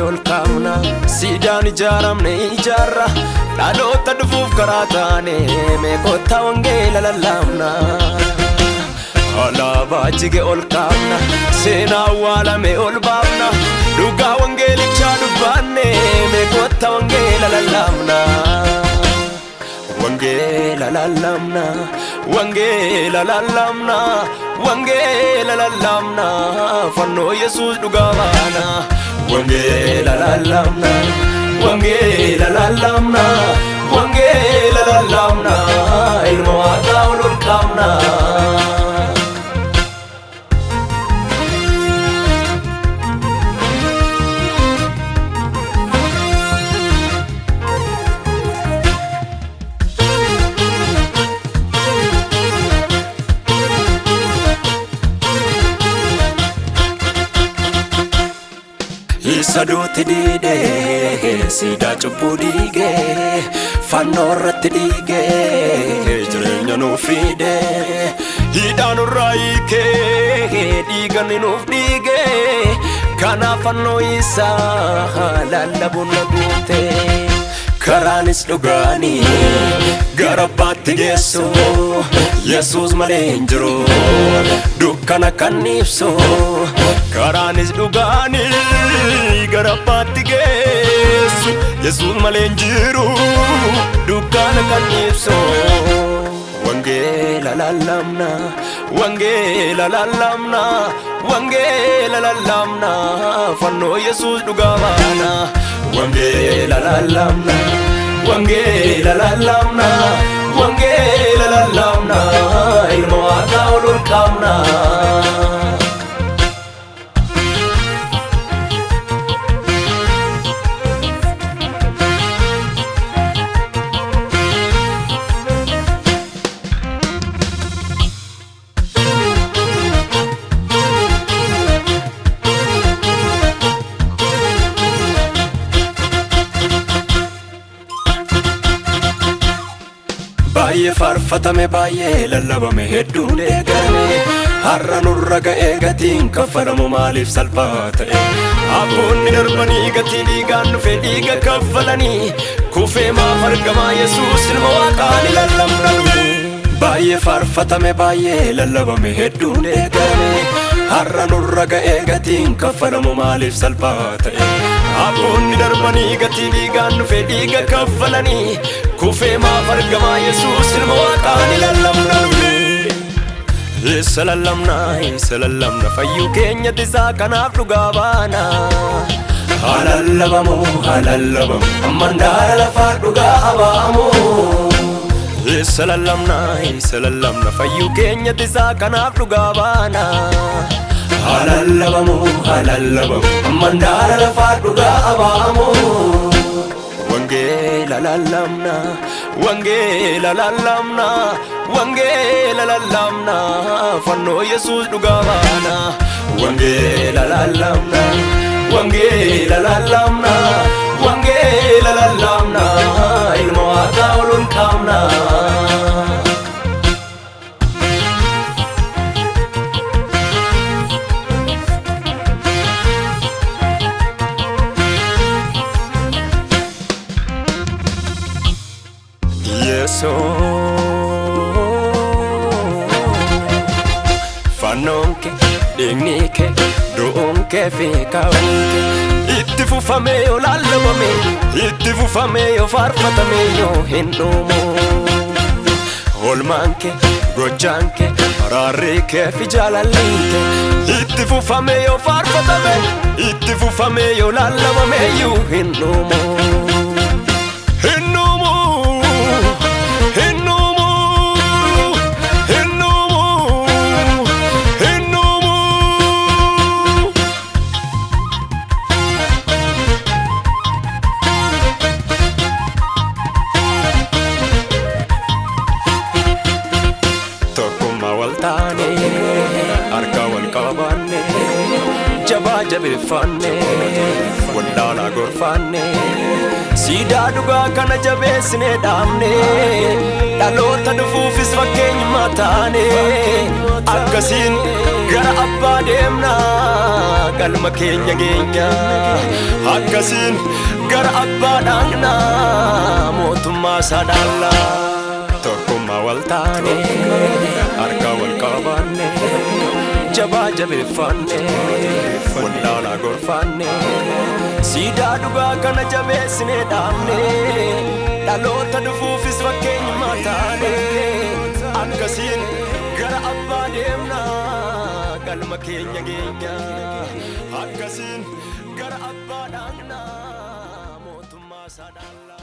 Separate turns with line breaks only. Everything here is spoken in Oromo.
ol kaafna, siidaan ijaaramne ijaarra, dhaloota dhufuuf karaa taane meeqotta wangeela lallabna. Alaabaa jige ol kaafna, seenaa awwaalame ol baafna, dhugaa wangeelichaa dubbaanne meeqotta wangeela lallabna. Wangeela lallabna, wangeela lallabna, wangeela lallabna, fannoo Yesuus dhugaa baana. Wangeela lallabna, wangeela lallabna, wangeela lallabna, ilma Waaqaa ol ol kaafna. Isa duuti dhiidhee, siidaa cubbuu dhiigee, fannoo irratti dhiigee, jireenya nuuf fidee, hidhaa nurraa hiikee, dhiiganni nuuf dhiigee, kanaaf fannoo isaa lallabuun na guute. Karaanis dhugaanii gara abbaatti geessu, Yesuus malee hin jiru dukkana kan ibsu. Karaanis dhugaanii gara abbaatti geessu, Yesuus malee hin jiru dukkana kan ibsu. Wangeela lallabna, wangeela lallabna, wangeela lallabna, fannoo Yesuus dhugaa baana. Wangeela lallabna, wangeela lallabna, wangeela lallabna, ilma Waaqaa ol ol kaafna. Baay'ee faarfatame, baay'ee lallabame, hedduun deeggarame, har'a nurra ga'ee gatiin kaffalamu maaliif salphaa ta'e? Abboonni darbanii gatii dhiigaan dhufe dhiiga kaffalanii, kufee maaf argamaa Yesuus ilma Waaqaa ni lallabna nuyi. Baay'ee faarfatame, baay'ee lallabame, hedduun deeggarame, har'a nurra ga'ee gatiin kaffalamu maaliif salphaa ta'e? Abboonni darbanii gatii dhiigaan dhufe dhiiga kaffalanii, kufee maaf argamaa Yesuus ilma Waaqaa ni lallabna nuyi. Isa lallabna, isa lallabna, fayyuu keenya isaa kanaaf dhugaa baana. Haa lallabamu, haa lallabamu, mandaara lafaa dhugaa abaamu. Isa lallabna, isa lallabna, fayyuu keenya isaa kanaaf dhugaa baana. Haa lallabamu, haa lallabamu, mandaara lafaa dhugaa abaamu. Wangeela lallabna, wangeela lallabna, wangeela lallabna, fannoo Yesuus dhugaa baana. Wangeela lallabna, wangeela lallabna, wangeela lallabna, ilma Waaqaa ol ol kaafna. Yesuus fannoon kee, dhiigni kee, du'uun kee fi ka'uun kee itti fufamee yoo lallabame, itti fufamee yoo faarfatame yoo hin dhumu. Oolmaan kee, gochaan kee, araarri kee fi jaalalli kee itti fufamee yoo faarfatame, itti fufamee yoo lallabame iyyuu hin dhumu. Hin dhumu, hin dhumu, hin dhumu, hin dhumu. Tokkummaa wal taane, harka wal qabanne, jabaa jabeeffanne, wallaalaa gorfanne, siidaa dhugaa kana jabeessine dhaabne, dhaloota dhufuufis fakkeenyummaa taane, akkasiin gara abbaa deemna, Galma keenya geenya. Akkasiin gara abbaa dhaqnaa, mootummaa isaa dhaallaa. Tokkummaa wal taane, harka wal qabanne, jabaa jabeeffanne, wallaalaa gorfanne, siidaa dhugaa kana jabeessinee dhaabne, dhaloota dhufuufis fakkeenyummaa taane. Akkasiin gara abbaa deemna, galma keenya geenya. Akkasiin gara abbaa dhaqna, mootummaa isaa dhaalla.